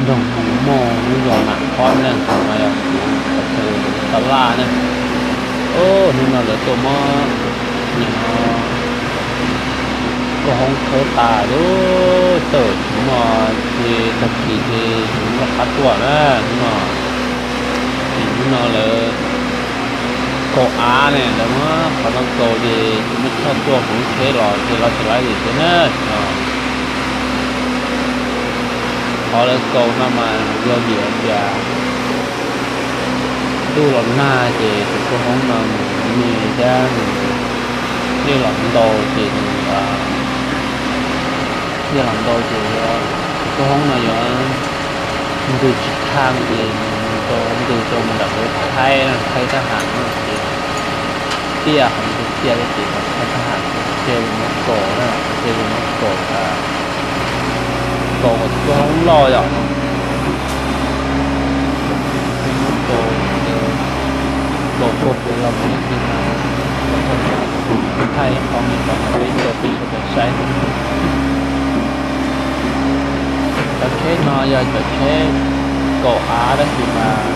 Nroog Hmoo Moj lub zos Nam Khob na, no yog kuv tab laj na. Hnub no lawv tuaj muab nim no kauj hoob khawb tas lawm, tawm tsis muaj, ces tag kis ces tsis muaj laj qab tuaj na hnub no. Ces hnub no lawv kaus av ne, lawv muab qhov no kaus ces tsis muaj choj tuaj, kuv tsheb los ces los tsis laib li thiab na. Qhov lawv kaus no mas yog vim hais tias ntuj los nag ces tus kauj hoob no nws me thiab nws dej los ntau ces nws, dej los ntau ces tus kauj hoob no yuav ntws tsis thaj ces nws tau ntws tau mus nram lawv Thaib, Thaib thab ham no ces tiaj, qhov ntws tiaj thiab ces Thaib thab ham ces thiaj li muab kaus na, thiaj li muab kaus, kaus kom tus kauj hoob loj yom. Peb muab kaus, kaus puag pem los mus ib txhis mas thaij qhov mus rau peb tau peb tau saib. Cov tsheb no yog cov tsheb kaus av tab sis mas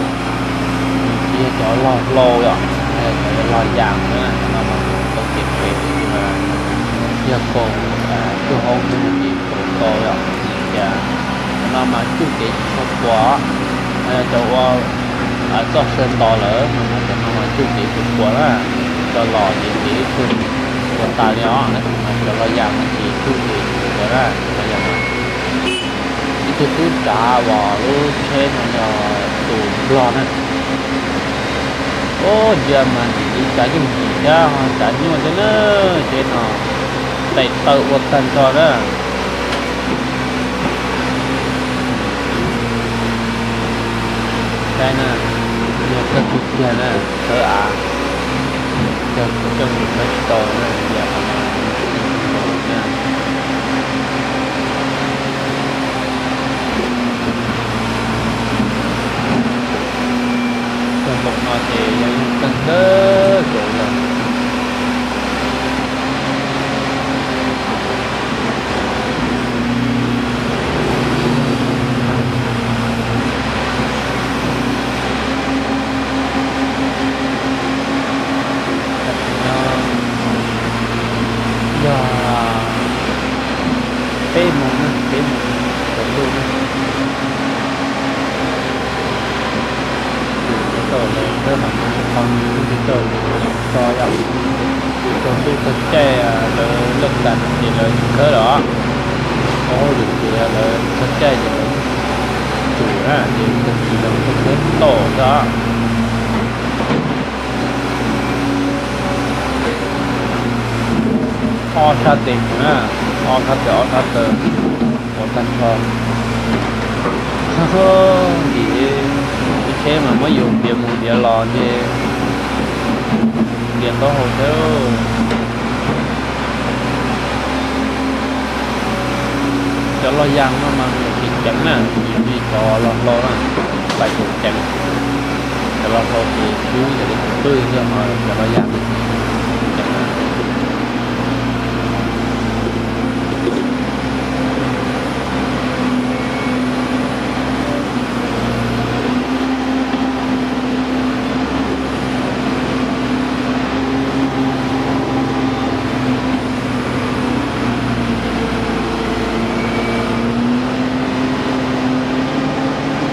nws tsis yog cov log hlau yom, yog cov log yas na, no mas tau kev pem tab sis mas yog kaus kauj hoob xwb no ces kaus ntau yom, vim tias cov no mas tsuj kev tsis tshua puas, no yog cov ua txoj saw ntos lawm no mas cov no mas tsuj kev tsis puas na, cov los ces kev ib tug puas tas li os, tab sis mas cov log yas no ces tsuj kev tsis puas na, cov log yas no. Ib tug tub tsav uas lub tsheb no yog tus Nplog na. Ub, ntsia mas ntxim li tsav nyuj ntxim thiab ho tsav nyuaj thiab na, tsheb no daim taw ua tag nrho na. Saib na, yog kawg kiag na, khawb av, yog kuv coj mus khawb tsis tau na, yog qhov no na. Cov npaum no ces yog yeej txeeg kawg nkaus li. Tam sim no yog peb moos na, peb moos tsaus ntuj na. Ces tau lawv khawb qhov no, qhov no kuj tsis tau tso yom. Ces tsaus ntuj txog caij lawv lag kas ces lawv tsis khawb lawm. Tau hauj lwm ces lawv txog caij ces lawv tsum na, ces tag kis lawv tuaj khawb tau xwb. Ob sab tes mus na, ob sab tes ob sab taw ua tag nrho. Vim tsheb mas muab yus ntiav mus ntiav los ces ntiav ntaub hau xwb. Cov log yas no mas nws tsis ceev na, vim li cov log hlau na, lais ceev. Cov log hlau ces swb yam li tus pwj xwb, ho cov log yas no ces ceev na.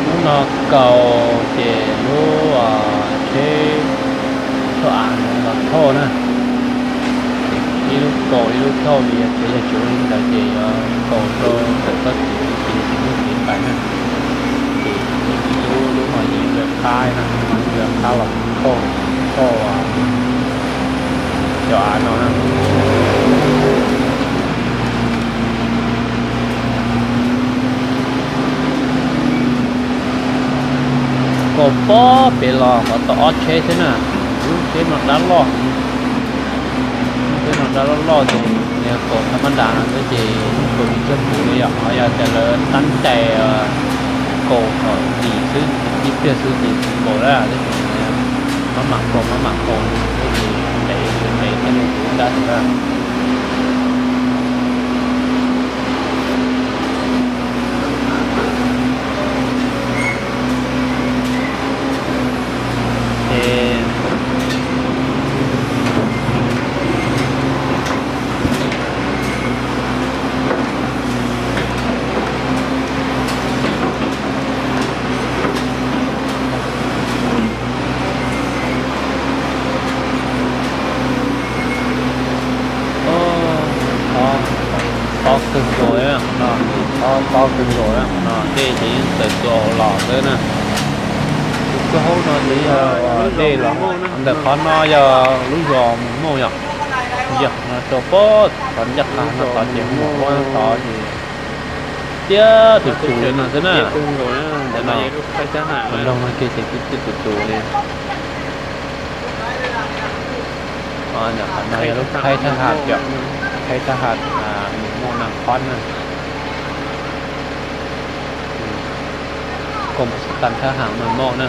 Lub no kaus ces lub tsheb thauj av no los thauj na. Ib lub kaus ib lub thauj, vim tias yog tsis ua li ntawd ces yuav kaus rau ntawm txoj kev ces tsis muaj kev pais na. Ces ib lub, lub no ces ib lub qab na, ib lub qab los thauj, thauj cov av no na. Kaus pob pem los qhov tau ob tsheb xwb na. Lub tsheb no dab loj, lub tsheb no dab loj loj ces nws kaus thaj mab das no xwb ces yeej kaus tsis txog ntws li yom. Ho yog tias lawv tab cai kaus kom dim xwb, ib pliag xwb ces tsis nkaus lawm, tab sis maj mam kaus maj mam kaus xwb ces ntev ntev thiaj li ua dab xwb na. Txuas los xwb na. Tus koj haub no ces yog dej los ntawm qhov no yog lub zos Mus Mauj yom. Yog no rau pem qhov ncaj qha no tod ces mus pem tod ces tiaj tus tus li no xwb na. Ntawm no, tus nroog no kiag ces tiaj tus tus li. Ntawm qhov no yog lub khaib thab ham yom, khaib thab ham Mus Mauj Naj Khob na. Koob xas tas thab ham Mus Mauj na.